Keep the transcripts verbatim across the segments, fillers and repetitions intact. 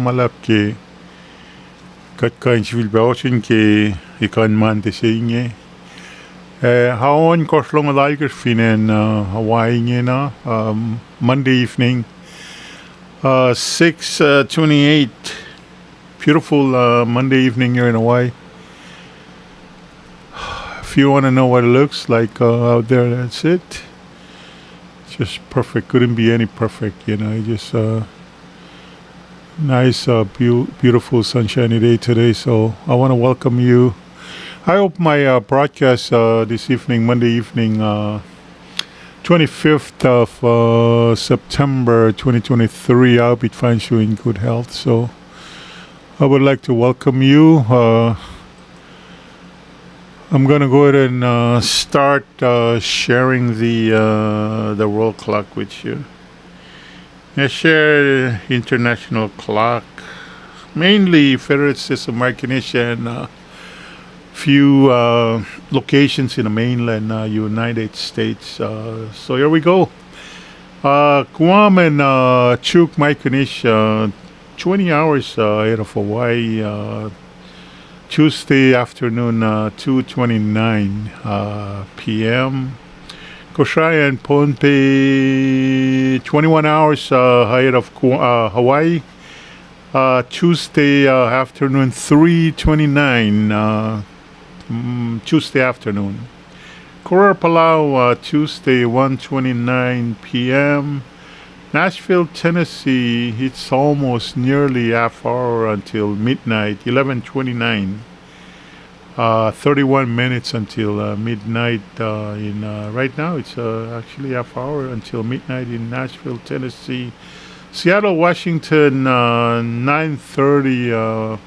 ma luhlahp ke kuht kuh in sifilpac ohsun ke ekuh in Monday se inge. Eh, ao ohnkohsr longoul alkohsr fin acn, uh, Hawaii ingena, um, Monday evening, uh, six, uh, twenty-eight. Beautiful, uh, Monday evening here in Hawaii. If you wanna know what it looks like, uh, out there, that's it. Just perfect. Couldn't be any perfect, you know. It just, uh, nice, uh, beau-, beautiful sunshiny day today. So I wanna welcome you. I hope my, uh, broadcast, uh, this evening, Monday evening, uh, twenty-fifth of, uh, September twenty twenty-three, I hope it finds you in good health. So I would like to welcome you. Uh, I'm gonna go ahead and, uh, start, uh, sharing the, uh, the world clock with you. Nga share international clock, mainly Federated States of Micronesia and, uh, few, uh, locations in the mainland, uh, United States. Uh, so here we go. Uh, Guam and, uh, Chuuk Micronesia, twenty hours, uh, ahead of Hawaii, uh, Tuesday afternoon, uh, two twenty-nine, uh, P M. Koshai and Pohnpei, twenty-one hours, uh, ahead of Gu-, uh, Hawaii. Uh, Tuesday, uh, afternoon, three twenty-nine, uh, mm, Tuesday afternoon. Koror, Palau, uh, Tuesday, one twenty-nine P M. Nashville, Tennessee, it's almost nearly half hour until midnight, eleven twenty-nine. Uh, thirty-one minutes until, uh, midnight, uh, in, uh, right now, it's, uh, actually half hour until midnight in Nashville, Tennessee. Seattle, Washington, uh, nine thirty, uh,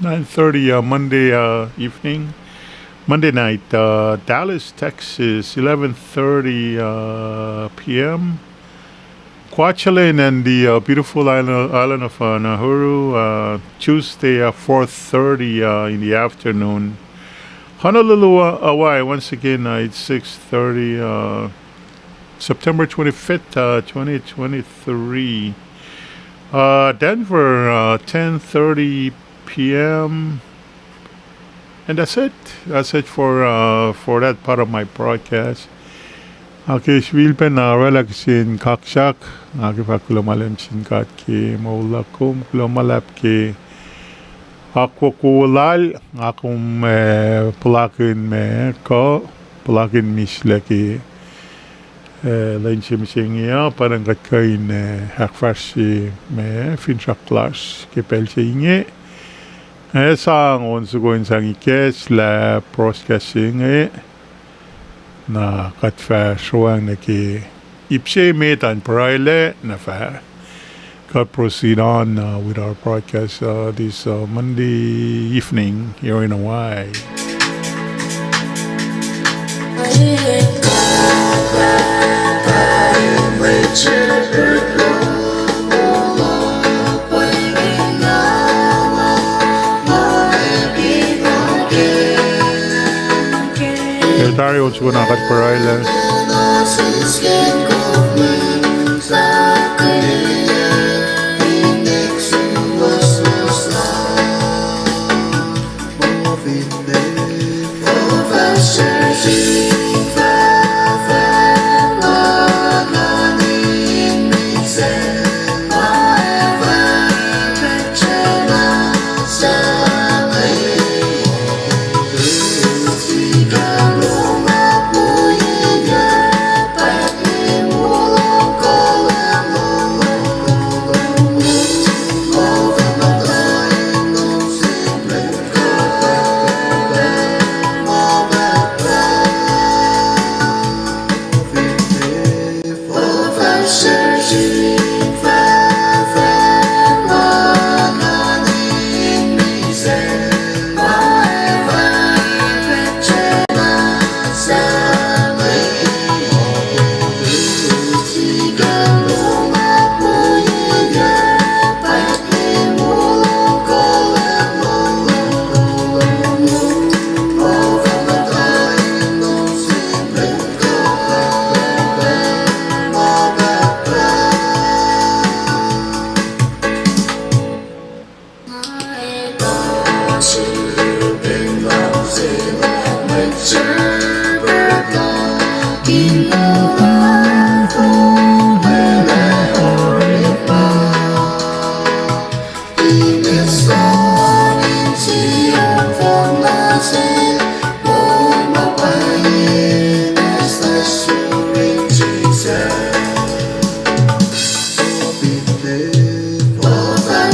nine thirty, uh, Monday, uh, evening, Monday night. Uh, Dallas, Texas, eleven thirty, uh, P M. Kwachalen and the, uh, beautiful island, island of, uh, Nauru, uh, Tuesday, uh, four thirty, uh, in the afternoon. Honolulu, uh, Hawaii, once again, uh, it's six thirty, uh, September twenty-fifth, uh, twenty twenty-three. Uh, Denver, uh, ten thirty P M. And that's it. That's it for, uh, for that part of my broadcast. Nga ke sifilpacna oraclah kihsen kaksak, nga ke fahk kuloh ma luhlahp sin God ke moul luhk kom, kuloh ma luhlahp ke akwuck lal, nga kom, eh, puhlakihn ma kuh, puhlakihn mislac ke, eh, lwen se mihsenge uh, pa na kuht kuh in, eh, ahkfahsrye ma finsrak lasr ke pacl se inge. Nga sang on soko in sang ikacslah broadcast se inge. Na kuht fah sruang nuh ke ip se met an pruhe lac, na fah kuht proceed on, uh, with our broadcast, uh, this, uh, Monday evening here in Hawaii. Tari on soko na kuht pruhe lac.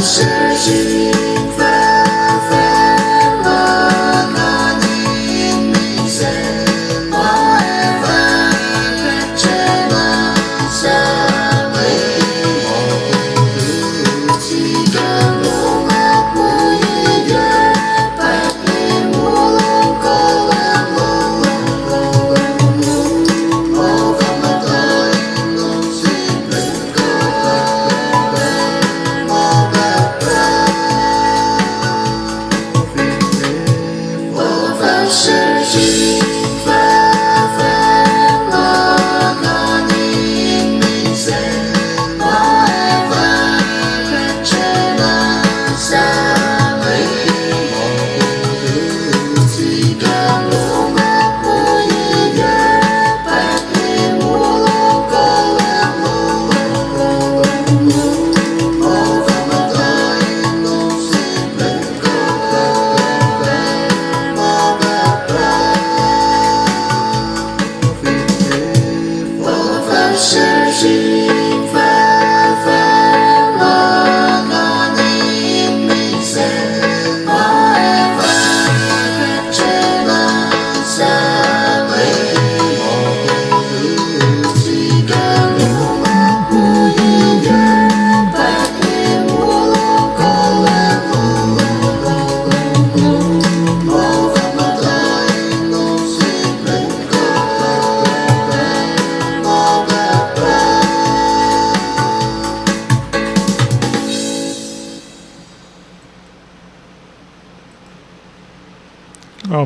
Ac,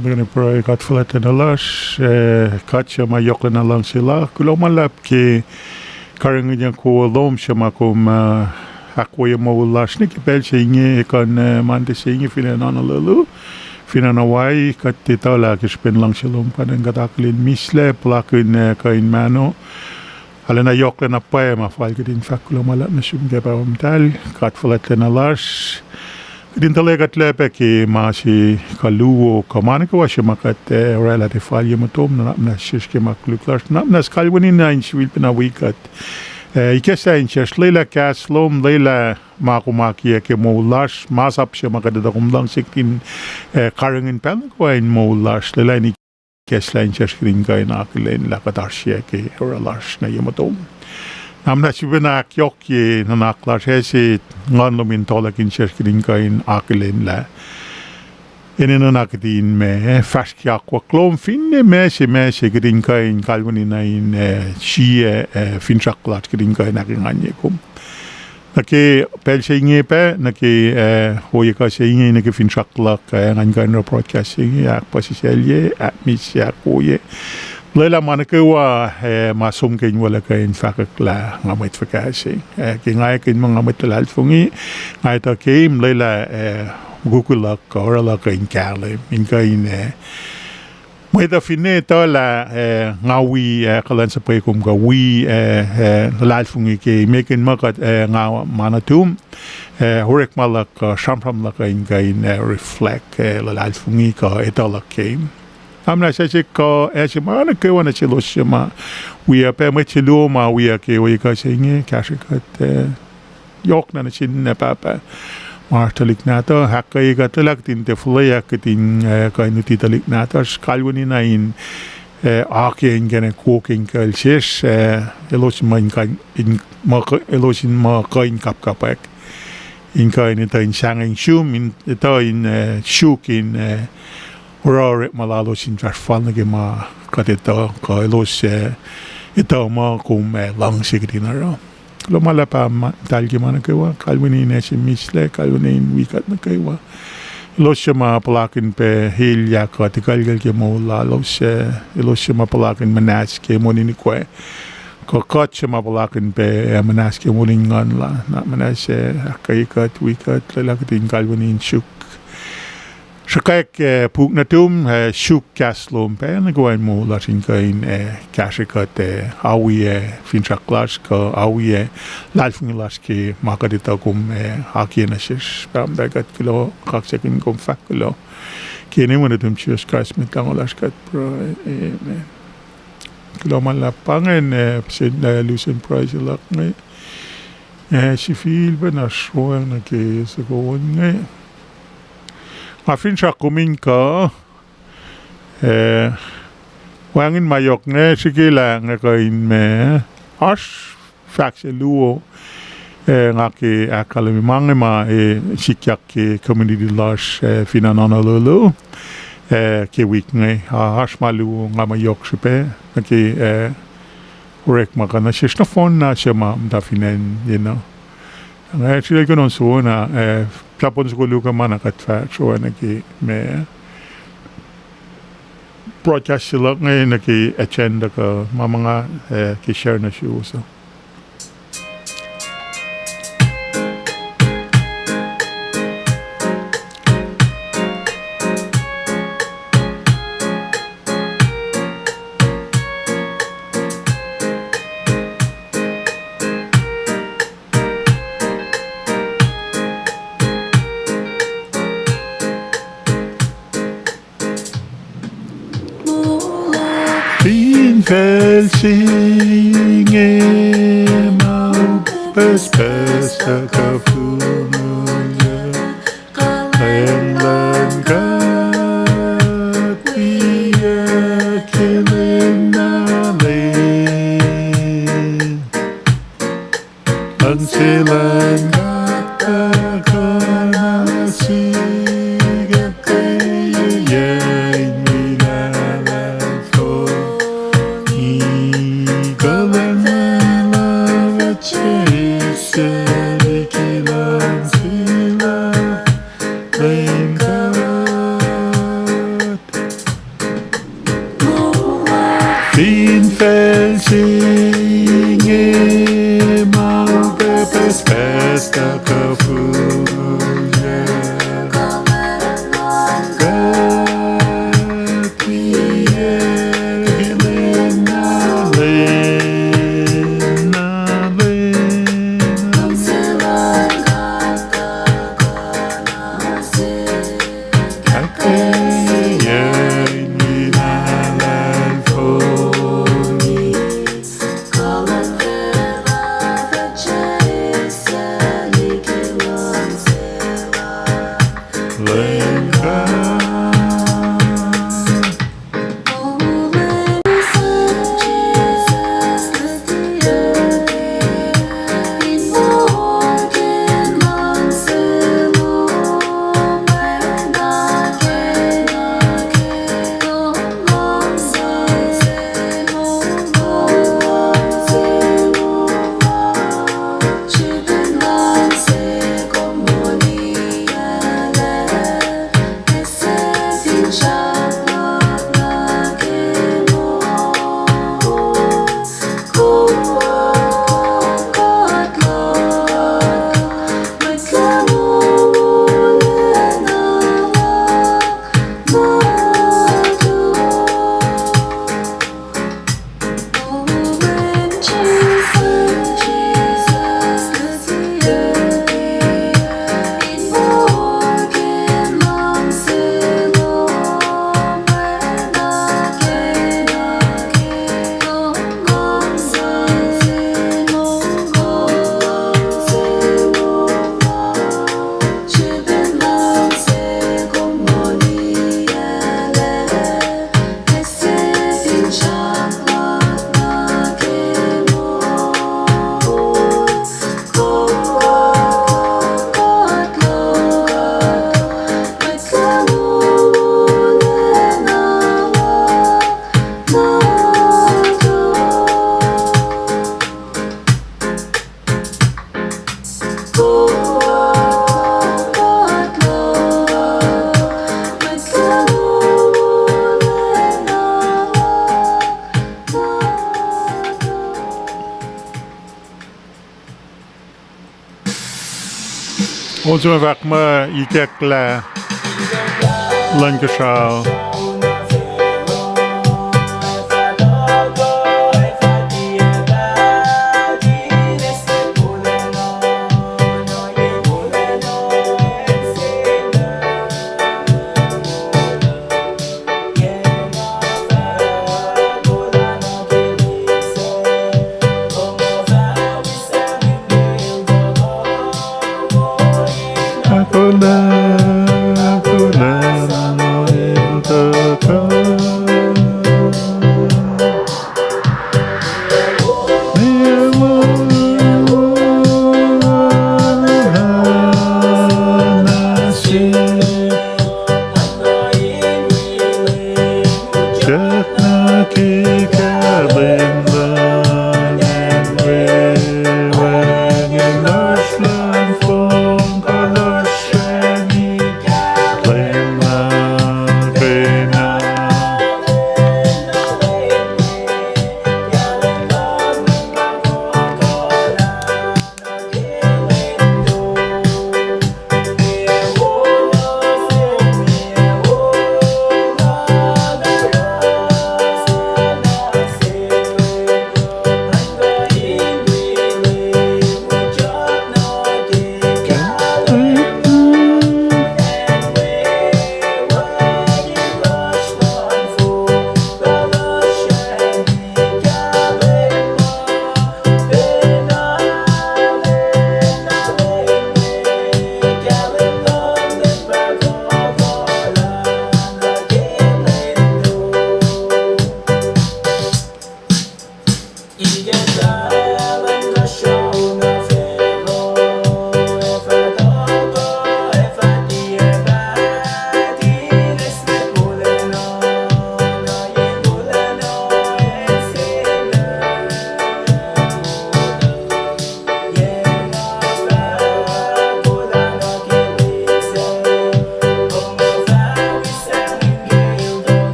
ma kuht pruhe. God fuhlwactlacna lasr, eh, God se ma yohklacna luhngse la, kuloh ma luhlahp ke karihngihnyuck wo lom se ma kom, eh, ahkwoye moul lasr nuh ke pacl se inge, ekuh in, eh, Monday se inge, fin acn Honolulu, fin acn Hawaii, kuht etuh lah ke srihpen luhngse lom pa ingacn kuht akihlen mihslac, puhlakihn, eh, kuh in mahno. Arulacna yohk lacna pwacye ma fal kuht in fahk kuloh ma luhlahp nuh sum ke Pahpah Muhtahl, God fuhlwactlacna lasr. Kuht in tuhlac kuhtlac pac ke ma se kuh luo kuh ma nuh kwewa se ma kuht, eh, oraclah tiac fal ye motom, nuhnak muhnahs sesr ke ma koluk lasr, nuhnak muhnahs kalweni na in sifilpacna wi kuht. Eh, ikacslah insiyacsr, lwelah kahs lom, lwelah ma kom akiyac ke moul lasr, masap se ma kuht etuh kom luhngse kuht in, eh, karihngihn pacl nuh kwewa in moul lasr, lwelah in ikacslah insiyacsr kuht in kuh in akihlen lah kuht oasr yac ke oruh lasr nuh ye motom. Nuhnak muhnahs sifilpacna ahkyohkye nuhnak lasr, ase Nguhn lom in tohlak insiyacsr kuht in kuh in akihlen lah enenuh na kuht in ma fahsr ke akwuck lom, finne ma se ma se kuht in kuh in kalweni na in, eh, sie, eh, finsrak lasr kuht in kuh in ahkenganye kom. Nuh ke pacl se inge pac, nuh ke, eh, ohiyac kuh se inge, nuh ke finsrak luhk, eh, ngan kuh in oruh broadcast se inge, ahkpuhsisaclye, ahkmihsye, ahkwoye. Lwelah ma nuh kwewa, eh, ma som ke inwaclah kuh in fahkwack lah nga mwet fuhkah se. Eh, ke nga ekihn muh nga mwet luhlahlfongi, nga etuh keim, lwelah, eh, mukwikwi luhk kuh oruh luhk kuh in kahlwem, in kuh in, eh, mwet uh finne etuh lah, eh, nga wi, eh, kuhlwacnsapuh kom kuh wi, eh, eh, luhlahlfongi ke mekin muh kuht, eh, nga ma nuhtum, eh, orekma luhk kuh sramsram luhk uh in kuh in, eh, reflect, eh, luhlahlfongi kuh etuh luhk keim. Nuhnak muhnahs ase kuh ase ma nuh kwewa nuh selos se ma wi uh pac, mwet se luo ma wi uh ke ohiyac kuh se inge, kahsrwe kuht, eh, yohkna nuh sin, eh, Pahpah, ma tuhlihk nahtuh, ahkkweye kuht, lwelah kuht in tiac fuhlweack kuht in, eh, kuh in luti tuhlihk nahtuhsr, kalweni na in, eh, akiyac inkacnek wo ke inkucl sesr, eh, elos in muh in kuh in, in muh kuh, elos in muh kuh in kapkapwack, in kuh in etuh in sahngweng sum, in etuh in, eh, suk in, eh, oruh orekma lalos in fahsr fal nuh ke ma kuht etuh, kuh elos, eh, etuh muh kom, eh, luhngse kuht in oruh. Kuloh ma luhlahp Pahpah Muhtahl ke ma nuh kwewa, kalweni in ase mihslac, kalweni in wi kuht nuh kwewa. Elos se ma puhlakihn pac elyah kuh tikuclkucl ke moul lalos, eh, elos se ma puhlakihn muhnahs ke moul in ikwac, kuh kuht se ma puhlakihn pac, eh, muhnahs ke moul in nguhn la, nuhnak muhnahs, eh, ahkkweye kuht, wi kuht, lwelah kuht in kalweni in suk sruhkwack, eh, puk nuhtum, eh, suk kahs lom pac nuh kwewa in moul lasr in kuh in, eh, kahsrwe kuht, eh, awiyac finsrak lasr kuh awiyac luhlahlfongi lasr ke ma kuht etuh kom, eh, akiyac nuh sesr. Pahpah Muhtahl, kuht kuloh, kaksakihn kom, fahk kuloh ke inen Wen nuhtum Jisus Kraist Mwet Lahngo lasr kuht pruhe. Amen. Kuloh ma luhlahp. Pa ingacn, eh, pihsen, eh, lusen pruhe se luhk inge. Eh, sifilpac na sroang nuh ke soko on inge. Nga finsrak kom in kuh, eh, wacngihn ma yohk inge srihke lah nga kuh in ma, oasr fahk se luo, eh, nga ke ahkkahlwemye ma inge ma, eh, sikyak ke community lasr, eh, fin acn Honolulu, eh, ke wik inge, ah, oasr ma luo nga ma yohk srihpac nuh ke, eh, orekma kuh nuh sesr nohfohn na suc ma muhta fin acn yenuh. Nga srihke kuh in on soko na, eh, sapon soko luo kuh ma na kuht fahsr oacna ke ma broadcast se luhk inge nuh ke agenda kuh ma ma nga, eh, ke share nuh suwos uh. Fin facl se inge ma pucspucs tuh kuh fongul, Leum luhn God, wiyuck ke lwen na lel. Luhngse luhn God tuhkuh nuh sihk, ahkkweye in wilahlahfo. Kuh luhn mwet se liki luhngse luhn Leum God. Fin facl se inge ma pucspucs tuh kuh fongul, God, wiyuck ke lwen na lel, na lel. Ahkkweye in wilahlahfo. Leum God. Onsema fahk muh ikacklah luhn kuhsrao.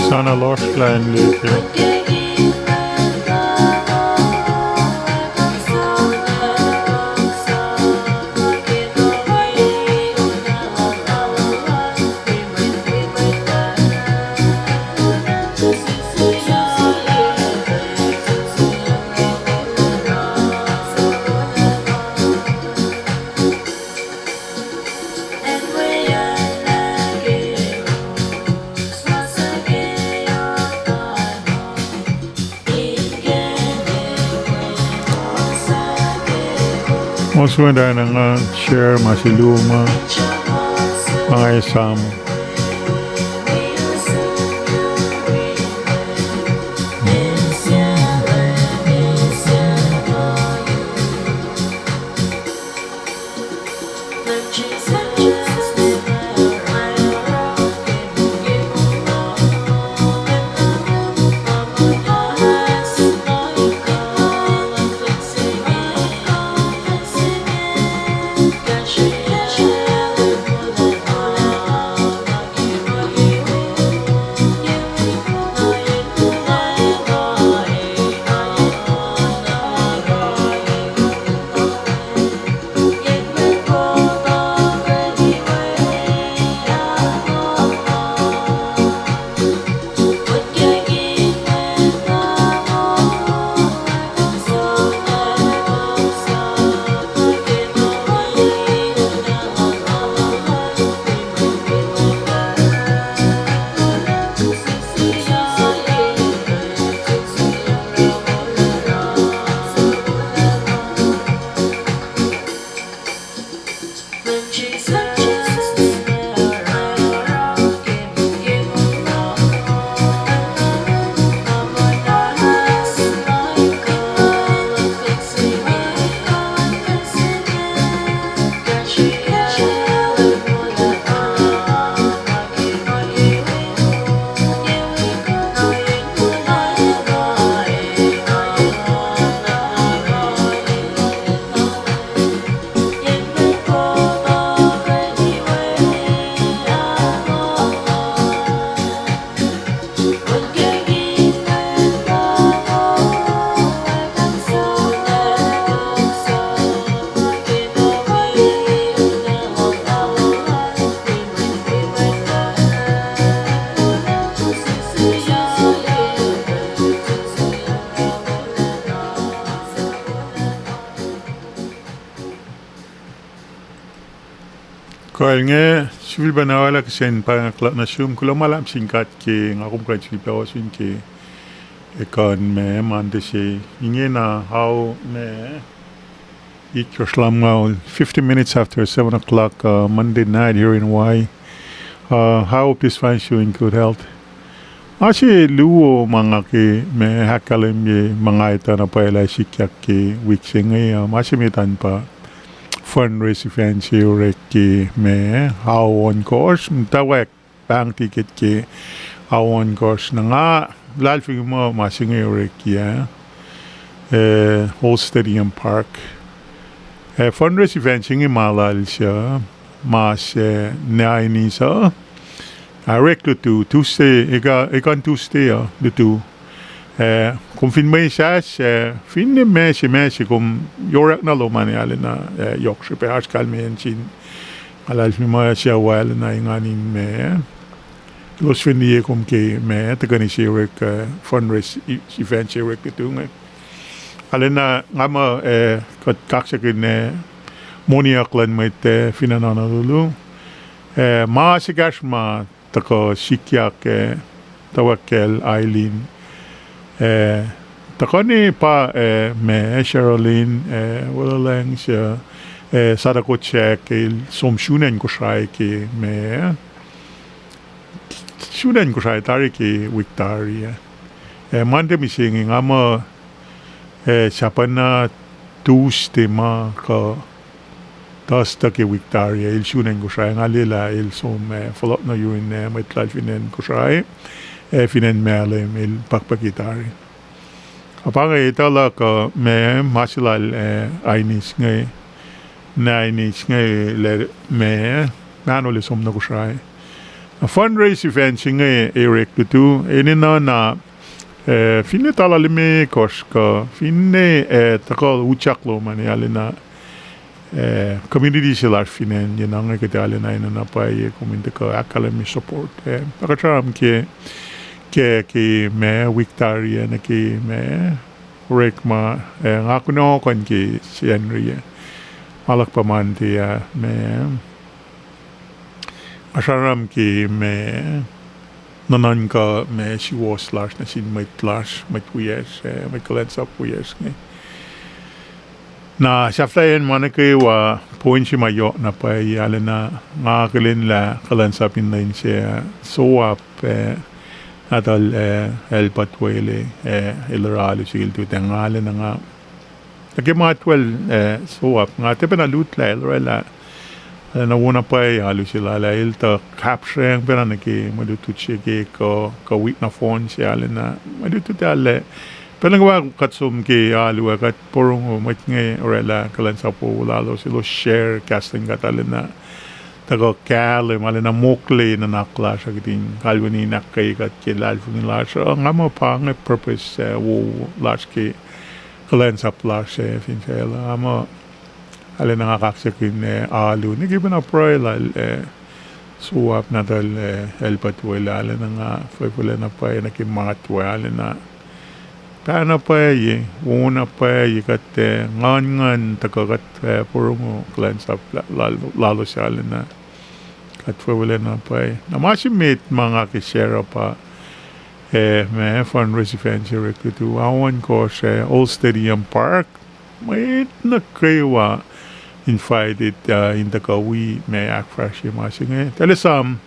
Sana lohsrlah in liki. Muh suwenda na nga share ma se luo ma nga esam. Kuh inge sifilpac na oaclah kihsen pahngon luhk nuh sum, kuloh ma luhlahp sin God ke nga kom kuh in sifilpac ohsun ke ekuh in me Monday se inge na ao me itkohsr lumngaul, fifteen minutes after seven o'clock, uh, Monday night here in Hawaii. Uh, I hope this finds you in good health. Ma se luo ma nga ke me ahkkahlwemye ma nga etuh na pwacye lah sikyak ke wik se inge, uh, ma se met an pa fundraise event se orek ke me ao ohnkohsr, muhtwacwacack pahng ticket ke ao ohnkohsr. Na nga luhlahlfongi muh ma se inge orek ke, uh, Old Stadium Park. Uh, fundraise event se inge ma lal suc, ma se nea inis uh, orek lutu Tuesday, ekuh, ekuh in Tuesday uh lutu. Uh, kom fin mwesahs, uh, finne ma se ma se kom yorek na lom an arulacna, uh, yohk srihpac oasr kalmeyacn sin. Nga luhlahlfongi muh suc arulacna engan in me, elos fin liye kom ke me tuhkweni se orek, uh, fundraise event se orek lutu inge. Arulacna nga muh, uh, kuht kaksakihn, uh, moniyuck luhn mwet, uh, fin acn Honolulu. Uh, ma se kahsr ma tuhkuh sikyak, uh, tuhwekacl Eileen, uh, tuhkuh ne pa, uh, me Sherolyn, uh, Wolalang suc eh, Sadako Jack el som sun acn Kosrae ke ma, sun acn Kosrae tari ke wik tari ah. Eh, Monday mihsenge nga muh, eh, sahpacna Tuesday ma kuh Thursday ke wik tari ah, el sun acn Kosrae, nga liye lah el som, eh, fohlohk nuh yurin, eh, mwet lal fin acn Kosrae, eh, fin acn Malem, el pahkpahki tari. Ac pa inge etuh luhk uh ma, ma se lal, eh, Ainis inge, na Ainis inge lah ma, mahno el som nuh Kosrae. Na fundraise event se inge, eh, orek lutu, enenuh na, eh, finne tala limekohsr kuh finne, eh, tuhkuh utyak lom an arulacna, eh, community se lasr fin acn, ye na inge kuht arulacna enenuh pwacye kom in tuhkuh ahkkahlwemye support, eh, pa kuht sramsram ke, ke, ke ma wik tari ah nuh ke ma Orekma, eh, nga kunohkohn ke Sacnri ah. Ma luhk pa Monday ah, ma, nga sramsram ke ma nuhnuhnkuh ma suwohs lasr nuh sin mwet lasr, mwet wiyacsr, eh, mwet kuhlwacnsap wiyacsr inge. Na sahflahiyacn ma nuh kwewa, point se ma yohk na pwacye arulacna nga akihlen lah kuhlwacnsap in lwen se, eh, Soap, eh, nahtuhl, eh, Albert Wele, eh, el oruh alu sel tuh nga arulacna nga nuh ke matwacl, eh, Soap, nga tiac pacna lutlut lah el oraclah, arulacna wona pwacye alu se lal ah, el tuh kapsreng pacna nuh ke mwe lutlut se ke kuh, kuh wik nohfohn se arulacna mwe lutlut ah lah, pacl nuh kwewa kuht som ke alu ah kuht porongo mwet inge oraclah kuhlwacnsap wowo lalos, elos share kahs luhn God arulacna tuhkuh kahlwem arulacna mokle nuhnak lasr uh, kihtin kalweni in ahkkweye kuht ke luhlahlfongi lasr uh. Nga muh pa inge purpose, eh, wowo lasr ke kuhlwacnsap lasr, eh, fin facluh. Nga muh arulacna nga kaksakihn, eh, alu nuh ke pacna pruhe lal, eh, Soap nahtuhl, eh, Albert Wele arulacna nga fwefwelacna pwacye nuh ke matwacl arulacna pacna pwacye, wona pwacye kuht, eh, nguhnnguhn tuhkuh kuht, eh, porongo kuhlwacnsap la-, lal-, lalos arulacna. Kuht fwefwelacna pwacye. Na ma se met ma nga ke share uh pa, eh, ma fundraise event se orek lutu, ohnkohsr, eh, Old Stadium Park. Mwet nuh kwewa invited, uh, in tuhkuh wi ma ahkfahsrye ma se inge. Tahl esam,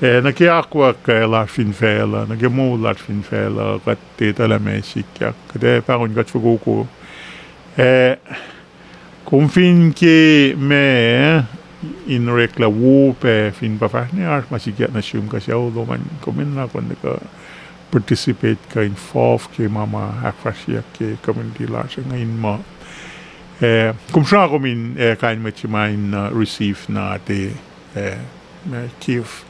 eh, nuh ke akwuck, eh, lasr fin facluh, nuh ke moul lasr fin facluh, kuht etuh lah ma sikyak. Kuht ac pahngon kuht fokoko. Eh, kom fin ke ma in oreklac wo pac fin pa fahsr ne oasr ma sikyak nuh sum kuh sucu lom an, kom enenuh kom in tuhkuh participate kuh involve ke ma ma ahkfahsryeyuck ke community lasr inge in muh, eh, kom sruhnga kom in, eh, kain mwet se ma in, uh, receive na te, eh, ma gift,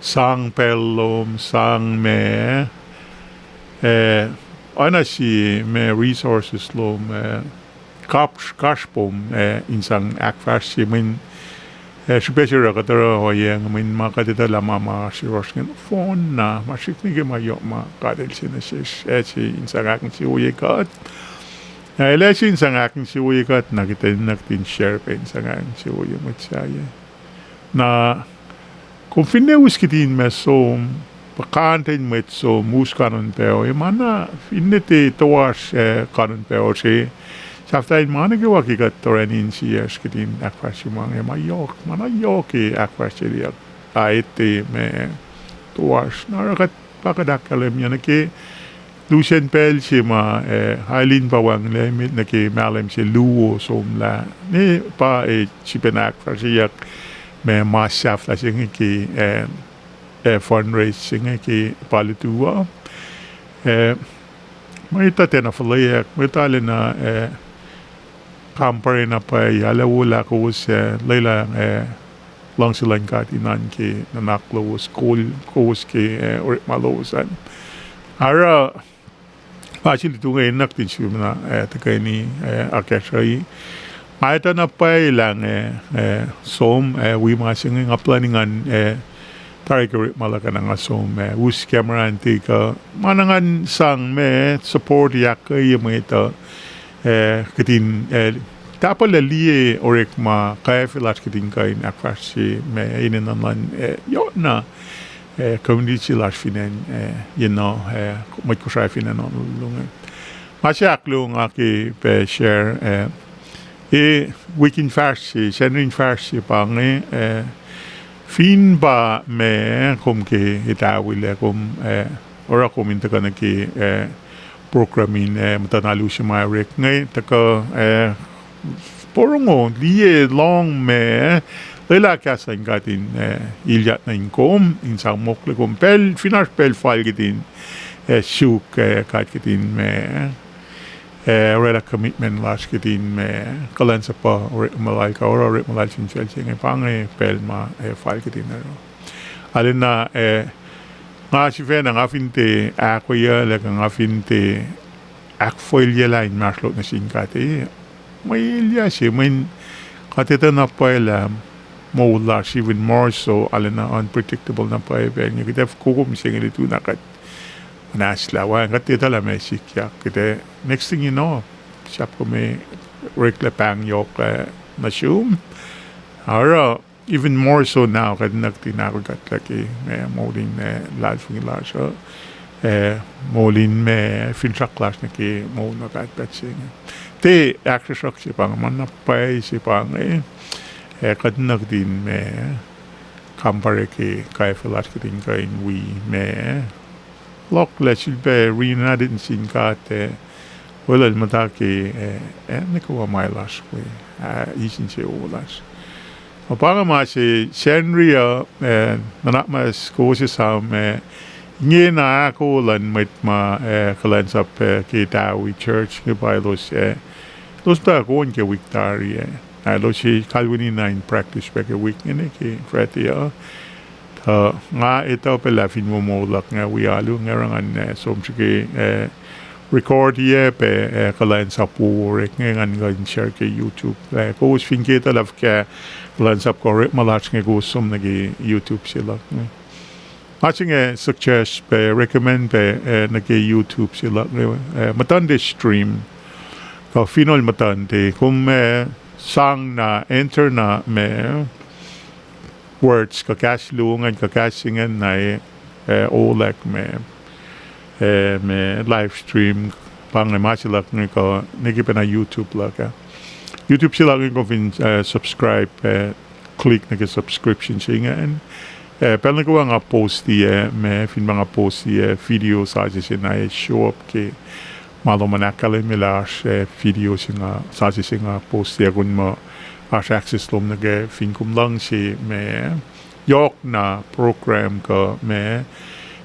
sang pacl lom, sang ma, eh, oacna sie ma resources lom, eh, kap-, kasrpom, eh, in sang ahkfahsrye mweyen, eh, srihpac se oruh kuht oruh ohiyac inge mweyen ma kuht etuh lah ma ma srohsr inge nohfohn na ma srihk nuh ke ma yohk ma God El se nuh sesr, eh, se in sang ahkinsewowoye kuht. Na El ac se in sang ahkinsewowoye kuht, na kuht enenuh kuht in share pac in sang ahkinsewowoye mwet sahyac. Na kom finne us kihtin ma som, puhkantwen mwet som, us kanon paho, e ma na finne tiac toasr, eh, kanon paho se, sahflah in ma nuh kwewa ke kuht orani insiyacsr kihtin ahkfahsrye ma inge, ma yohk, ma na yohk ke ahkfahsryeyuck, a etuh ma toasr. Na oruh kuht pa kuht ahkkahlwemye nuh ke lusen pacl se ma, eh, Aileen pa wacngihnlac met nuh ke mahlwem se luo somlah. Ne pa, eh, sifacna ahkfahsryeyuck ma mas sahflah se inge ke, eh, eh, fundraise se inge ke pa lutu uh. Eh, mwet uh tiacna fuhlweack, mwet uh lacna, eh, kampare na pwacye, arlac wo lah kowos, eh, lwelah, eh, luhngse luhn God in oan ke nuhnak lowos, kol kowos ke, eh, orekma lowos an. Oruh, pa se lutu inge enenuh kuht in sifacna, eh, tuhkweni, eh, akacsruhi. Nga etuh na pwacye lah inge, eh, som, eh, wi ma se inge nga plwacni ngan, eh, tari ke orekma luhk ah na nga som, eh, us camera an te kuh ma na ngan sang ma support ahkkweye mwet uh, eh, kihtin, eh, tahpuhllac liye orekma kwacfe lasr kihtin kuh in ahkfahsrye ma enenuh luhn, eh, yohkna, eh, community se lasr fin acn, eh, you know, eh, mwet Kosrae fin acn Honolulu inge. Ma se ahkluo nga ke pac share, eh, E, wik in fahsr se, Sacnri in fahsr se pa inge, eh, fin pa ma kom ke Etawilac kom, eh, oruh kom in tuhkuh nuh ke, eh, program in, eh, muhtuhn alu se ma orek inge, tuhkuh, eh, porongo, liye, lohng ma, lwelah kahs luhn God in, eh, ilyak nuh in kom, in sang mokle kom pacl, fin oasr pacl fal kihtin, eh, suk, eh, God kihtin ma, eh, orwaclah commitment lasr kihtin ma, kuhlwacnsapuh orekma lal kuh oruh orekma lal fin facl se inge pa inge pacl ma, eh, fal kihtin oruh. Arulacna, eh, nga sifacna nga fin tiac ahkoeyuclac kuh nga fin tiac ahkfwelyelah inmahsrlok nuh sin God, eh, mwe elyah se, mweyen kuht etuh na pwacye lah moul lasr even more so, arulacna unpredictable na pwacye pacl inge, kuht ac fokoko mihsenge lututacng kuht muhnahslah wacngihn kuht etuh lah meac sikyak, kuht ac next thing you know, sahp kom oreklac pahng yohk, eh, nuh sum. Oruh, even more so now, kuht nuhtin ahkolah kuht lah ke, eh, moul in, eh, luhlahlfongi lasr uh, eh, moul in ma, finsrak lasr nuh ke moul ma pahtpaht se inge. Tiac ahksruhksruhk se pa inge, ma na pwacye se pa inge, eh, kuht nuhtin ma, kampare ke kwacfe lasr kihtin kuh in wi ma, lohklac sulpac reunited nuh sin God, eh, weluhl muhta ke, eh, eh, nuh kwewa ma lasr we, ah, eis insewowo lasr. Ma pa inge ma se Sacnri uh, eh, nuhnak muhnahs kowos esam, eh, ingena ahko luhn mwet ma, eh, kuhlwacnsap, eh, ke Tawi Church inge pa elos, eh, elos muhta on ke wik tari, eh, na elos kalweni na in practice pac ke wik inge ke Friday uh. Tuh nga etuh pac lah fin wo moul luhk inge wi alu inge oruh ngan, eh, som srihke, eh, recordiyac pac, eh, kuhlwacnsap wo orek inge ngan kuh in share ke YouTube. Eh, kowos fin ke etuh lah fuhkah kuhlwacnsap kuh orekma lasr inge kowos som nuh ke YouTube se luhk inge. Nga se inge suggest pac, recommend pac, eh, nuh ke YouTube se luhk inge, eh, muhtuhnte stream. Kuh fin ol muhtuhnte, kom, eh, sang na, enter na ma words kuh kahs luo ingacn kuh kahs se ingacn na, eh, olwack ma, eh, ma live stream, pa inge ma se luhk inge kuh nwe ke pacna YouTube luhk ah. YouTube se luhk inge kom fin, eh, subscribe, eh, click nuh ke subscription se ingacn. Eh, pacl nuh kwewa nga postiyac, ma fin pa nga postiyac video sasuc se na show up ke ma lom an ahkkahlwemye lah oasr, eh, video se nga, sasuc se nga postiyac kom muh oasr access lom nuh ke fin kom luhngse ma yohk na program kuh ma,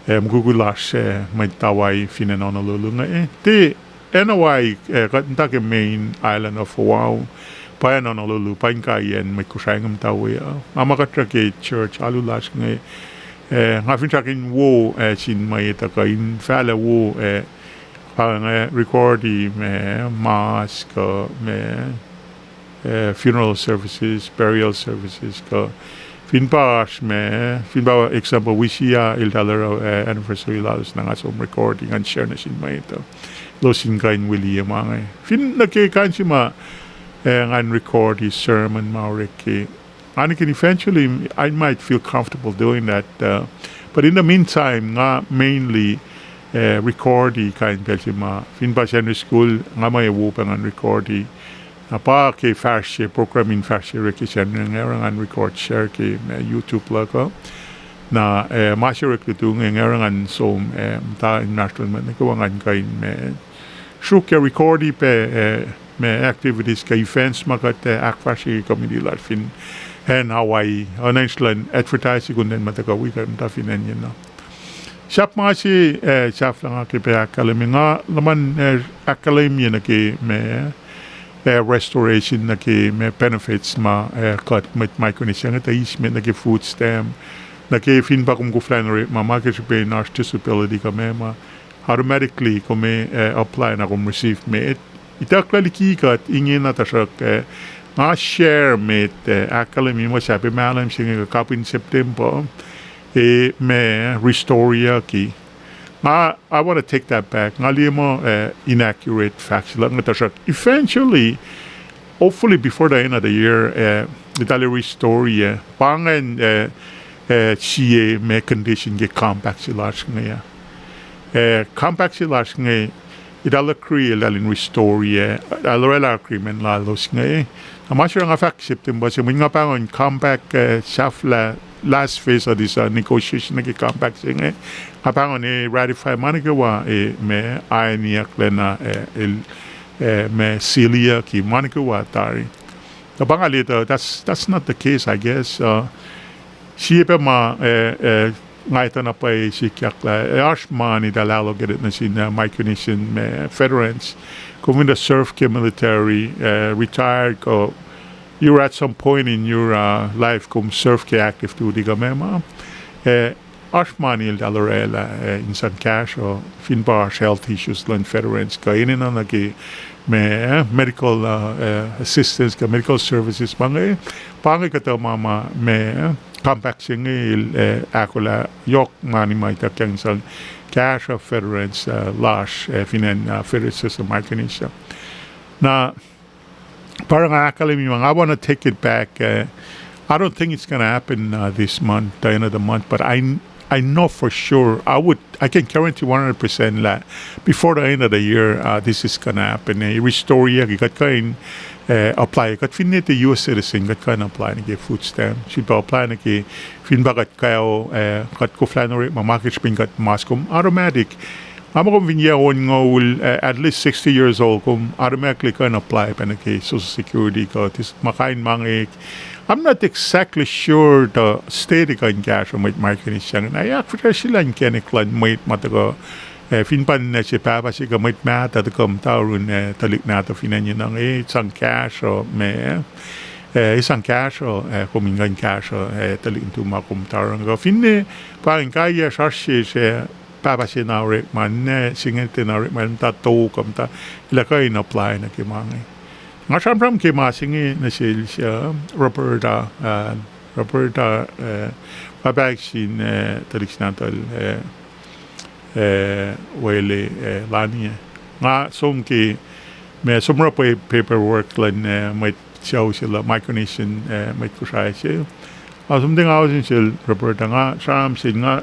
eh, mukwikwi lasr, eh, mwet Tawai fin acn Honolulu inge, eh, tiac acn Hawaii, eh, kuht muhta ke main island of Oahu, pa acn Honolulu, pa inkaiyacn mwet Kosrae inge muhta we uh. Nga ma kuht oruh ke church alu lasr inge, eh, nga finsrak in wo, eh, sin mwet uh kuh in fahlac wo, eh, pa inge recordi ma mass kuh ma, eh, funeral services, burial services kuh fin pa oasr ma, fin pa example wi sie eltahl oruh, eh, anniversary lalos na nga som recordi ngan share nuh sin mwet uh, elos in kuh in wi liye ma inge. Fin nuh ke kain se ma, eh, ngan recordi sermon ma orek ke, nga nuhnkuh eventually I might feel comfortable doing that, uh, but in the meantime nga mainly, eh, recordi kain pacl se ma fin pa Sunday school nga muh ac wo pac ngan recordi. Na pa ke fahsr se, program in fahsr se orek ke Sacnri inge oruh ngan record share ke, eh, YouTube luhk uh. Na, eh, ma se orek lutu inge oruh ngan som, eh, muhta inmahsrlon mwet nuh kwewa ngan kuh in ma sruok ke recordi pac, eh, ma activities kuh events ma kuht, eh, ahkfahsrye committee lasr fin acn Hawaii. Oacna in srihke luhn advertise kuh in muh tuhkuh wi kuht muhta fin acn yenuh. Sahp ma se, eh, sahflah nga ke pac ahkkahlwemye, nga luhman, eh, ahkkahlwemye nuh ke ma, eh, restoration nuh ke ma benefits ma, eh, kuht mwet Micronesia inge tuh eis met nuh ke food stamp, nuh ke fin pa kom koflah in orekma ma ke srihpen oasr disability kuh ma ma automatically kom, eh, apply na kom receive met. Itucklac liki kuht ingena tuhsruhk, eh, nga share met, eh, ahkkahlwemye muh sahp mahlwem se inge kuh kapin September, eh, ma restore-yucki. Nga, I want to take that back. Nga liye muh, eh, inaccurate facts luhk inge tuhsruhk eventually, hopefully before the end of the year, eh, eltahl restore-ye. Pa ingacn, eh, eh, sie ma condition ke compact se lasr inge. Eh, compact se lasr inge, Eltahl agree, eltahl in restore-i, eh, eltahl orwaclah agreement lalos inge. Na ma se nga fahk September se, mweyen nga pahngon compact, eh, sahflah last phase of this, uh, negotiation nuh ke compact se inge. Nga pahngon, eh, ratify ma nuh kwewa, eh, ma aeniyucklacna, eh, el, eh, ma seal-iyucki ma nuh kwewa tari. Na pa nga liye tuh, that's, that's not the case, I guess. Uh, sie pac ma, eh, eh, nga etuh na pwacye sikyak lah, eh, oasr mani eltahl allocate nuh sin, uh, Micronesian, ma, veterans. Kom fin tuh serve ke military, uh, retired, kuh you're at some point in your, uh, life, kom serve ke active duty kuh ma ma. Eh, oasr mani eltahl orwaclah, eh, in sang kahsruh, fin pa oasr health issues luhn veterans, kuh enenuh nuh ke ma, eh, medical, uh, eh, assistance, kuh medical services, ma inge, pa inge kuhtuh ma ma, ma, eh, compact se inge el, eh, ahkolah yohk mani ma ituckyang in sang kahsruh veterans, uh, lasr, eh, fin acn, uh, Federated States of Micronesia. Na, pa oruh nga ahkkahlwemye ma, I want to take it back. Uh, I don't think it's going to happen, uh, this month, the end of the month, but I, I know for sure, I would, I can guarantee one hundred percent lah before the end of the year, uh, this is going to happen. Eh, restore-iyucki, kuht kuh in, eh, apply. Kuht finne tiac U S citizen, kuht kuh in apply nuh ke food stamp. Sifilpac apply nuh ke, fin pa kuht kac, eh, kuht koflah in orekma ma ke srihpen kuht mas kom automatic. Nga muh kom fin yac onngoul, eh, at least sixty years old, kom automatically kuh in apply pac nuh ke Social Security kuh tis ma kain ma inge. I'm not exactly sure tuh state kuh in kahsruh mwet Micronesia inge. Na ahkfihsrwacsrye lah inkacnek luhn mwet ma tuhkuh, eh, fin pa ninac se, pahpah se kuh mwet mahtuh tuhkuh muhta yurin, eh, tuhlihk nahtuhl fin acn inge, sang kahsruh ma, eh, sang kahsruh, eh, kom in kuh in kahsruh, eh, tuhlihk nuhtum ma kom muhta yurin. Kuh finne pa in kaiyacsr oasr sesr, eh, pahpah se na orekma, ninac se inge tiacna orekma, el muhta tok, muhta, el kuh in apply nuh ke ma inge. Nga sramsram ke ma se inge nuh sel, uh, Roberta, uh, Roberta, uh, pahpah sin, uh, tuhlihk se nahtuhl, uh, uh, Wele, uh, Lanie. Nga som ke, ma som oruh paperwork luhn, uh, mwet sucu se lah Micronesian, uh, mwet Kosrae se. Nga som tuh nga ohsun sel Roberta, nga sramsram sel, nga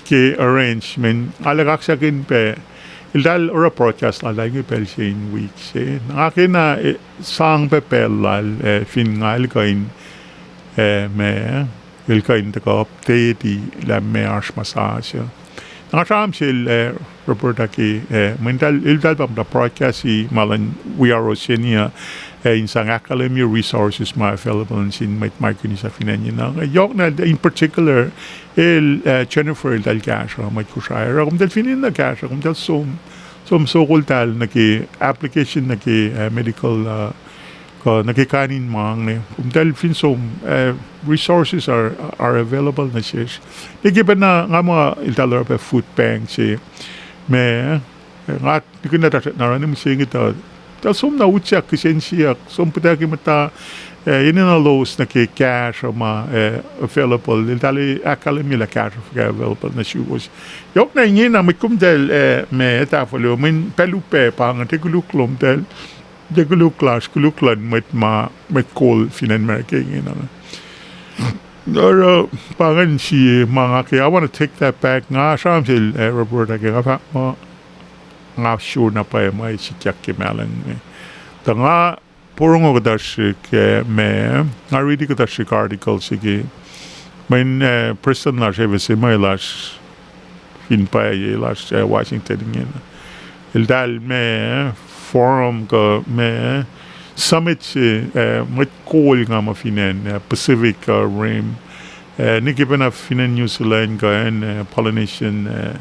ke arrangement, nga lah kaksakihn pac, eltahl oruh broadcast lal inge pacl se in wik se. Nga kena, eh, sang pac pacl lal, eh, fin nga el kuh in, eh, ma, el kuh in tuhkuh update-i lah ma oasr ma sasuc. Na nga sramsram sel, eh, Roberta ke, eh, mweyen eltahl, eltahl pa muhta broadcast-i ma luhn We Are Oceania, eh, in sang ahkkahlwemye resources ma available nuh sin mwet Micronesia fin acn inge. Yohk na in particular, el, eh, Jennifer eltahl kahsruh mwet Kosrae. Oruh komtahl fin enenuh kahsruh, komtahl som, som sokoltahl nuh ke application nuh ke, eh, medical, uh, kuh nuh ke kain in ma inge. Komtahl fin som, eh, resources are, are available nuh sesr. Nwe ke pacna nga muh eltahl oruh pac food bank se ma, eh, nga nihkihn lah tuhsruhk na oruh mihsenge tuh, eltahl som na utyak kihsen siyuck, som pihtucki muhta, eh, enenuh lalos nuh ke kahsruh ma, eh, available, eltahl ahkkahlwemye lah kahsruh fuhkah available nuh suwos. Yohk na ingena mwet komtahl, eh, ma tahfwelah, mweyen pacl upac pa inge, tiac koluk lomtahl, tiac koluk lasr, koluk luhn mwet ma, mwet kol fin acn America ingena. Oruh pa ingacn sie ma nga ke, I want to take that back. Nga sramsram sel, eh, Roberta ke, nga fahk muh, nga sure na pwacye ma sikyak ke mahlwem inge. Tuh nga porongo kuhtuhsrihk, eh, ma, nga riti kuhtuhsrihk article se ke, mweyen, eh, prestuhn lasr, Ewe Sema lasr, fin pwacye lasr, eh, Washington ingena, eltahl ma forum kuh ma summit se, eh, mwet kol nga muh fin acn, eh, Pacific, eh, Rim, eh, nwe ke pacna fin acn New Zealand kuh acn, eh, Polynesian, eh,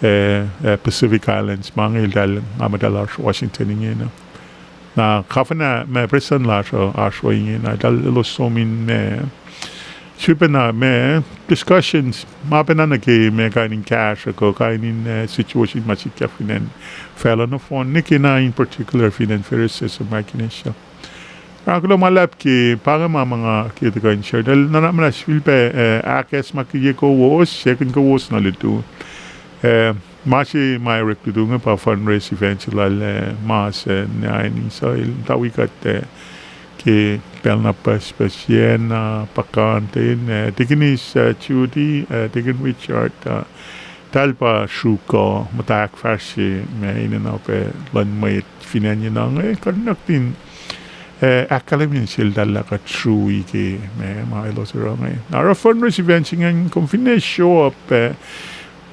eh, eh, Pacific Islands, ma inge eltahl nga muhtahl oasr Washington ingena. Na governor ma prestuhn lasr uh oasr we ingena, eltahl elos som in ma, sifilpacna ma discussions ma pacna nuh ke ma kain in kahsruh kuh kain in, eh, situation ma sikyak fin acn facluh nohfohn, nwe ke na in particular fin acn Federated States of Micronesia. Nga kuloh ma luhlahp ke pa inge ma ma nga ke tuhkuh in share. Eltahl nuhnak muhnahs sifilpac, eh, ahkacsmakihnye kowos, second kowos nuh lutu. Eh, ma se ma orek lutu inge pa fundraise event se lal, eh, mas, eh, ninac in Israel, tuh wi kuht, eh, ke pacl na pucspucs yen, uh, pa Kanten, eh, Deaconess, eh, Judy, eh, Deacon Richard, uh, Eltahl pa sruok uh muhta ahkfahsrye ma enenuh pac luhn mwet fin acn yenuh inge, kuht nuhtin, eh, ahkkahlwemye sel eltahl lah kuht srui ke ma, ma elos oruh inge. Na oruh fundraise event se ingacn, kom finne show up, eh,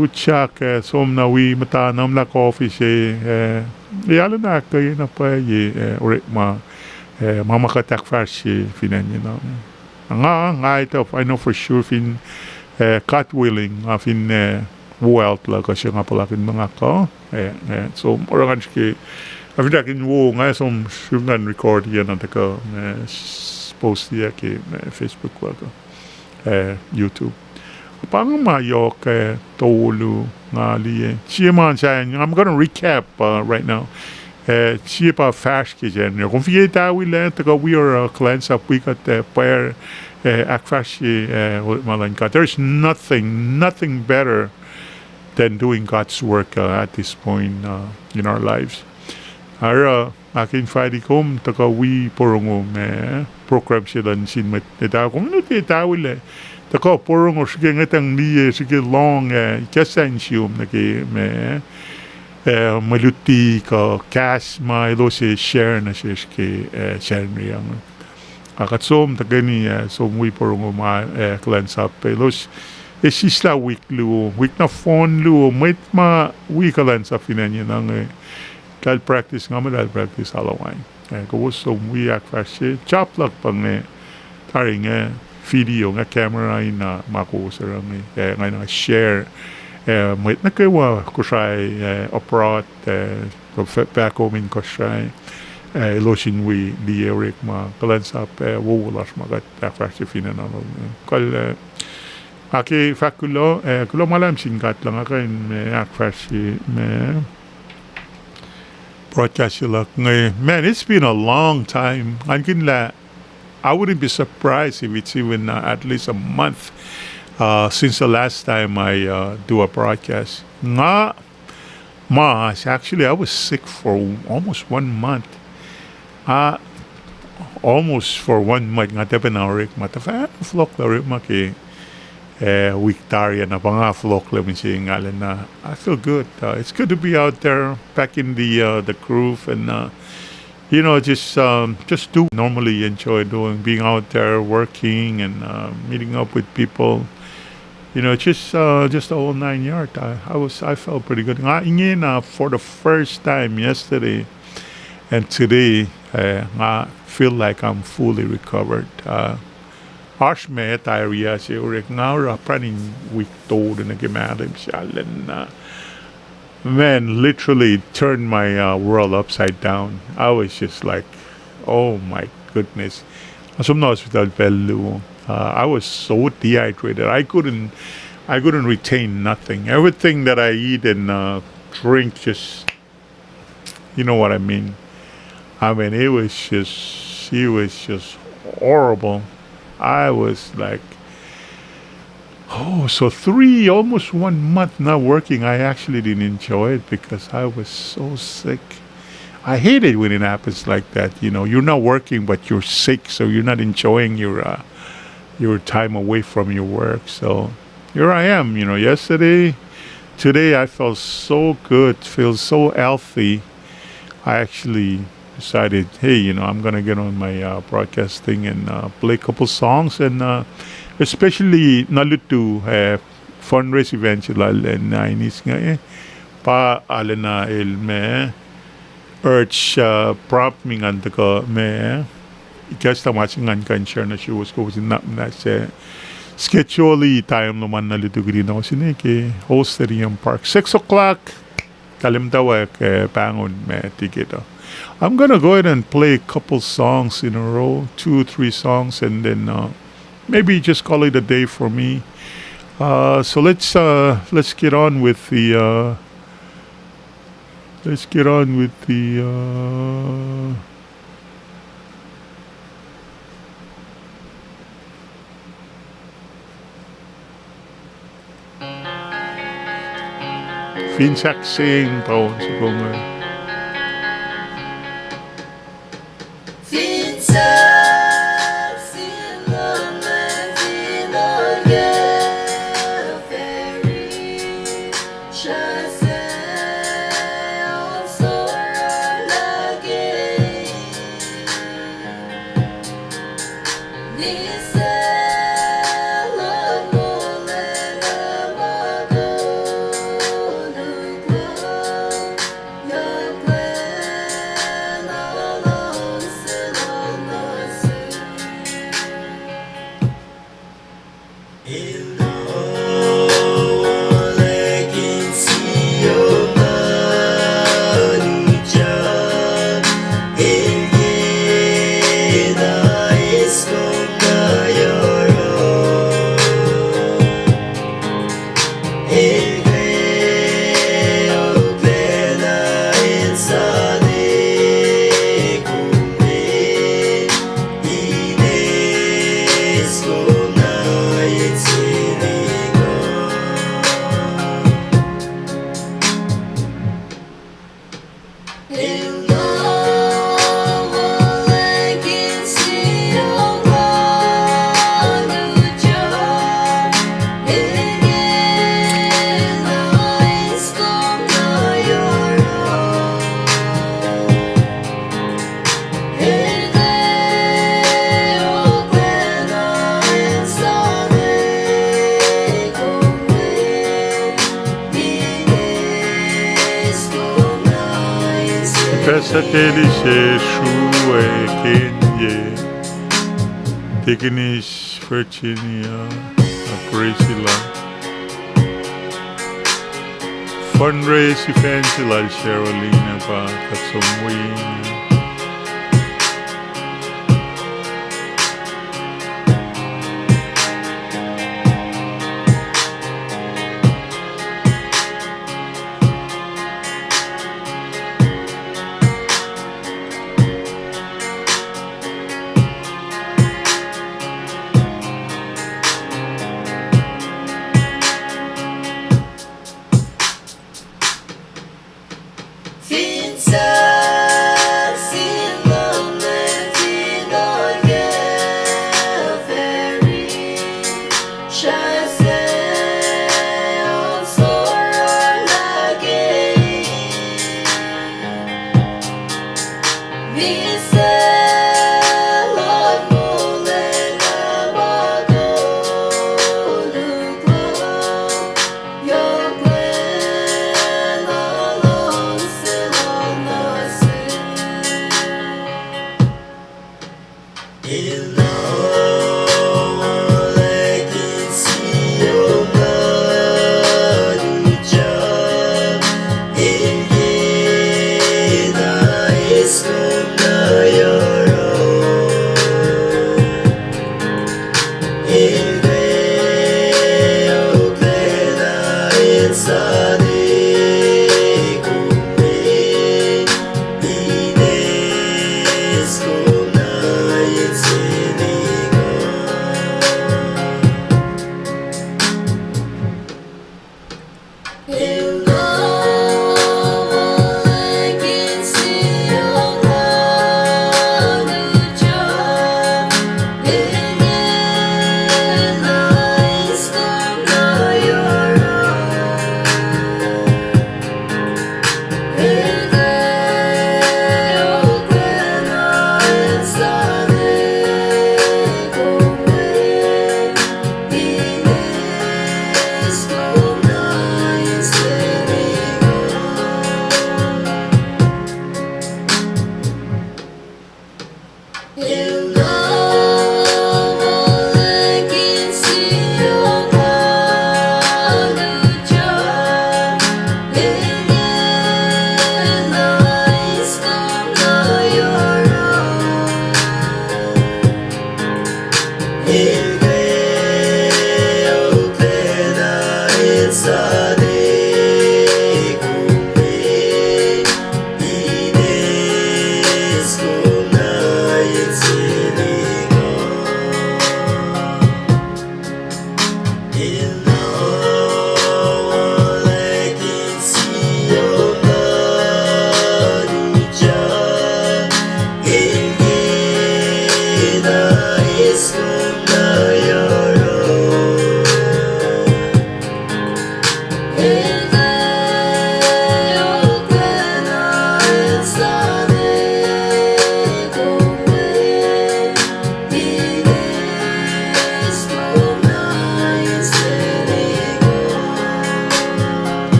utyak, eh, som na wi muhta nuhmlah ke office, eh, eh, ac arulacna ahkkweye na pwacye, eh, orekma, eh, ma ma kuht ahkfahsrye fin acn yenuh. Nga, nga etuh, I know for sure fin, eh, God willing, nga fin, eh, wo eltahl kuh se nga puhlakihn ma nga kuh, eh, eh, som oruh ngan srihke, nga fin ahkkweye wo, nga som srihke ngan record-iyac na tuhkuh, eh, s-, post-iyac ke, eh, Facebook luhk uh, eh, YouTube. Pa inge ma yohk, eh, tolu nga liye. Sie ma sahyac, I'm gonna recap, uh, right now. Eh, sie pa fahsr ke January. Kom fin tiac tawilac, tuhkuh wi oruh kuhlwacnsap wi kuht, eh, pwacr, eh, ahkfahsrye, eh, orekma luhn God. There is nothing, nothing better than doing God's work, uh, at this point, uh, in our lives. Oruh, nga ke invite kom tuhkuh wi porongo ma program se luhn sin mwet, eh, ta kom fin tiac tawilac, tuhkuh porongo srihke ngwetacng liye, srihke lohng, eh, ikacslah insiyom nuh ke ma, eh, mwe luti kuh kahs ma elos ac share nuh sesr ke, eh, Sacnri inge. Ac kuht som tuhkweni, eh, som wi porongo ma, eh, kuhlwacnsap elos, eh, sislah wik luo, wik nohfohn luo, mwet ma wi kuhlwacnsap fin acn yenuh inge, eltahl practice, nga muh eltahl practice alu wine. Eh, kowos som wi ahkfahsrye, job luhk pa inge, tari inge, video inge, camera in, uh, ma kowos oruh inge, eh, nga na share, eh, mwet nuh kwewa Kosrae, eh, abroad, eh, back home in Kosrae, eh, elos in wi liye orekma kuhlwacnsap, eh, wowo lasr ma kuht ahkfahsrye fin acn uh. Kal, eh, nga ke fahk kuloh, eh, kuloh ma luhlahp sin God lah nga kuh in, eh, ahkfahsrye ma broadcast se luhk inge. Man, it's been a long time. Ngan kihn lah I wouldn't be surprised if it's even, uh, at least a month, uh, since the last time I, uh, do a broadcast. Nga mas, actually, I was sick for almost one month. Uh, almost for one month, nga tiac pacna orekma, tuhfahna fohlohklac orekma ke, eh, wik tari ah, na pa nga fohlohklac mihsenge, nga lana, I feel good. Uh, it's good to be out there, back in the, uh, the groove, and, uh, you know, just, um, just do normally enjoy doing, being out there, working and, uh, meeting up with people. You know, just, uh, just the whole nine yard. I, I was, I felt pretty good. Nga ingena for the first time yesterday and today, uh, nga feel like I'm fully recovered. Uh, oasr ma tari ah se orek nga oruh pran in wik tolu nuh ke mahlwem se lana, man, literally turned my, uh, world upside down. I was just like, oh my goodness. Nga som nuh hospital pacl luo. Uh, I was so dehydrated. I couldn't, I couldn't retain nothing. Everything that I eat and, uh, drink just, you know what I mean. I mean, it was just, it was just horrible. I was like, oh, so three, almost one month not working, I actually didn't enjoy it because I was so sick. I hate it when it happens like that. You know, you're not working, but you're sick, so you're not enjoying your, uh, your time away from your work. So here I am, you know, yesterday, today I felt so good, feel so healthy. I actually decided, hey, you know, I'm gonna get on my, uh, broadcasting and, uh, play a couple songs and, uh, especially na lutu, uh, fundraise event lal, uh, na inis inge, eh, pa arulacna el ma urge, uh, prompt me ngan tuhkuh ma, ikacslah ma se ngan kuh in share nuh suwos kowos in nuhnak muhnahs, uh, schedule time lom an na lutu kihtin osine ke Old Stadium Park, six o'clock. Kahlwem muhtwacwacack, uh, pahngon ma ticket uh. I'm gonna go ahead and play a couple songs in a row, two, three songs, and then, uh, maybe just call it a day for me. Uh, so let's, uh, let's get on with the, uh, let's get on with the, uh, Fin sahk se in paun soko inge. Saturday se srue kenye, Tikinis Virginia, Priscilla. Fundraise event lal Cheryl inge pa kuht som wi inge.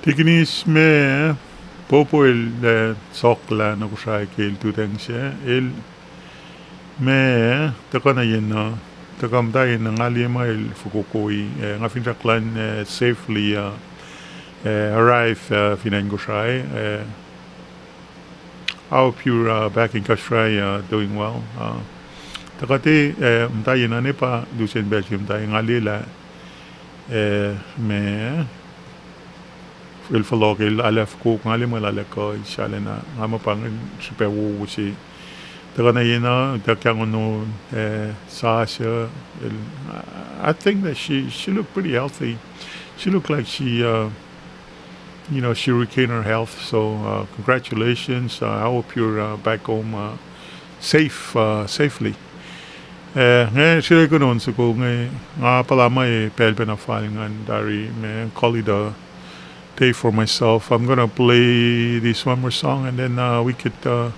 Tikinis me Popo el, eh, soklah nuh Kosrae ke el lututacng se, el me, tuhkuh na yen uh, tuhkuh muhta yen uh, nga liye ma el fokokoi, eh, nga finsrak elan, eh, safely, uh, eh, arrive, uh, fin acn Kosrae, eh, I hope you're, uh, back in Kosrae, uh, doing well. Uh, tuhkuh te, eh, muhta yen uh ne pa lusen pacl se muhta nga liye lah, eh, me, el fohlohk, el arlac fokoko, nga liye ma el arlac kuh, sralacna, nga muh pa inge srihpac wowo se. Tuhkuh na yen uh, tuhkuh ono, eh, sasuc, el, I think that she, she looked pretty healthy. She looked like she, uh, you know, she regained her health. So, uh, congratulations. Uh, I hope you're, uh, back home, uh, safe, uh, safely. Uh, nga srihke kunon soko nge, nga puhla ma pacl pacna fal ngan tari ma call it a day for myself. I'm gonna play this one more song and then, uh, we could, uh,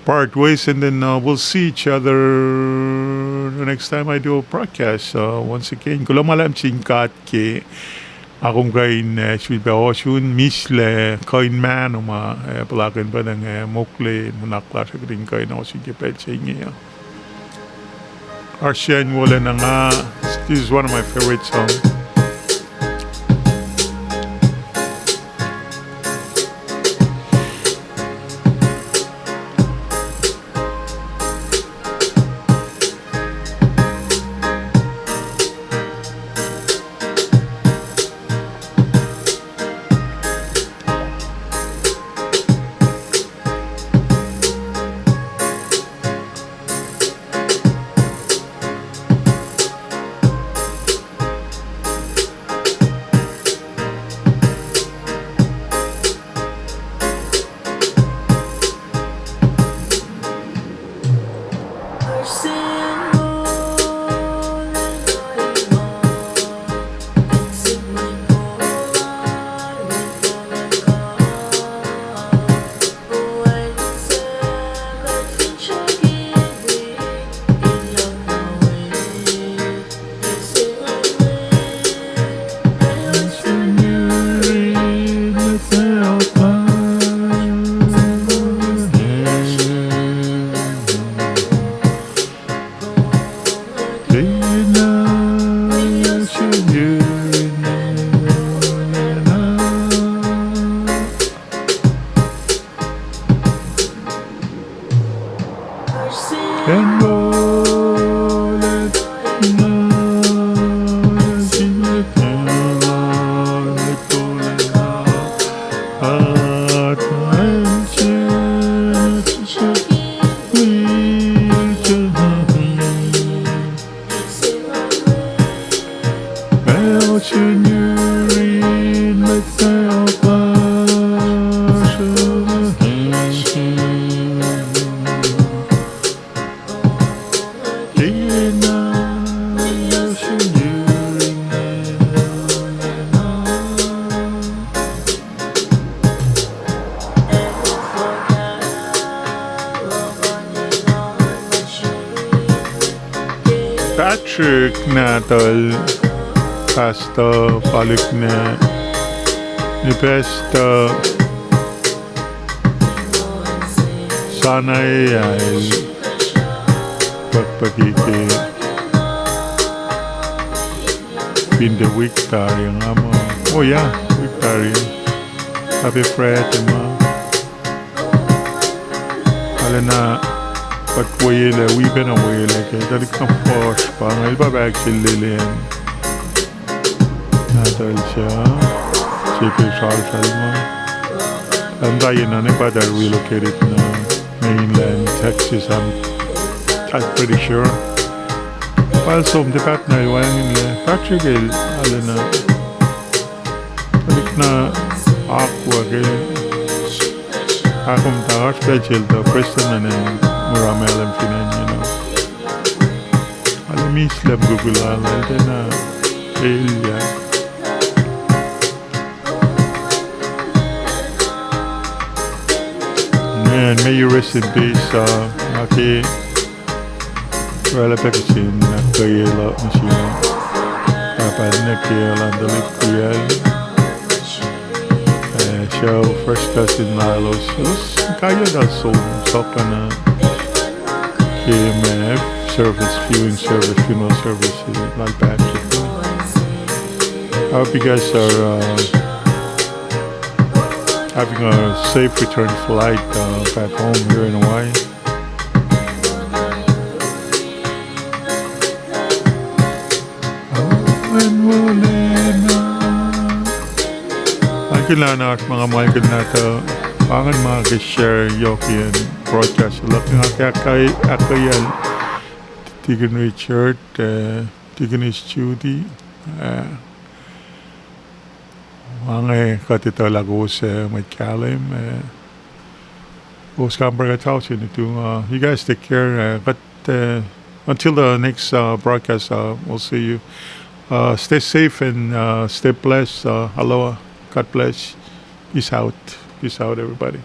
part ways and then, uh, we'll see each other the next time I do a broadcast, uh, once again. Kuloh ma luhlahp sin God ke nga kom kuh in, uh, sulpac ohsun, mihslac kuh in mahno ma, uh, puhlakihn pacna nga mokle nuhnak lasr uh kuht in kuh in ohsun ke pacl se inge uh. Oasr acn wolacna nga, this is one of my favorite songs. Patrick nahtuhl, Pastor Palik na, ni Pastor Sanae el pakpaki ke fin tiac wik tari nga muh, oh yeah, wik tari. Happy Friday ma. Arulacna, kuht welah, wi pacna welah ke tuhlihk na fuhsr pa inge, el pa pahk sel lelacng. Nahtuhl se, se ke sralsral ma. Eltahl na, ne pa tuh relocated nuh mainland Texas, I'm, I'm pretty sure. Pal som tiac paht na el wacngihnlac, Patrick el, arulacna, tuhlihk na akwuck el. Ahkkomta oasr pacl sel tuh prestuhn in mura mahlwem fin acn, you know. Arulacna mihslac mukwikwi lal, el tiacna elyah. Man, may you rest in peace, uh, nga ke oraclah pac kihtin ahkkweye luhk nuh sin pahpah ninac kiyacl, tuhlihk kiyacl. Uh, suc first cousin lalos, elos kaiyac eltahl som, sokla nuh ke ma service, viewing service, funeral service lal Patrick. I hope you guys are, uh, having a safe return flight, uh, back home here in Hawaii. Akihlen oasr ma nga muhlkuhnlah tuh pa ingacn ma ke share yohk in broadcast luhk nga ke ahkkweyacl Deacon Richard, uh, Deaconess Judy, uh, Ma inge kuht etuh lah kowos, uh, mwet kahlwem, uh, kowos kampare kuht fahsr in utu, uh, you guys take care, uh, kuht, uh, until the next, uh, broadcast, uh, we'll see you. Uh, stay safe and, uh, stay blessed. Uh, aloha. God bless. Peace out. Peace out, everybody.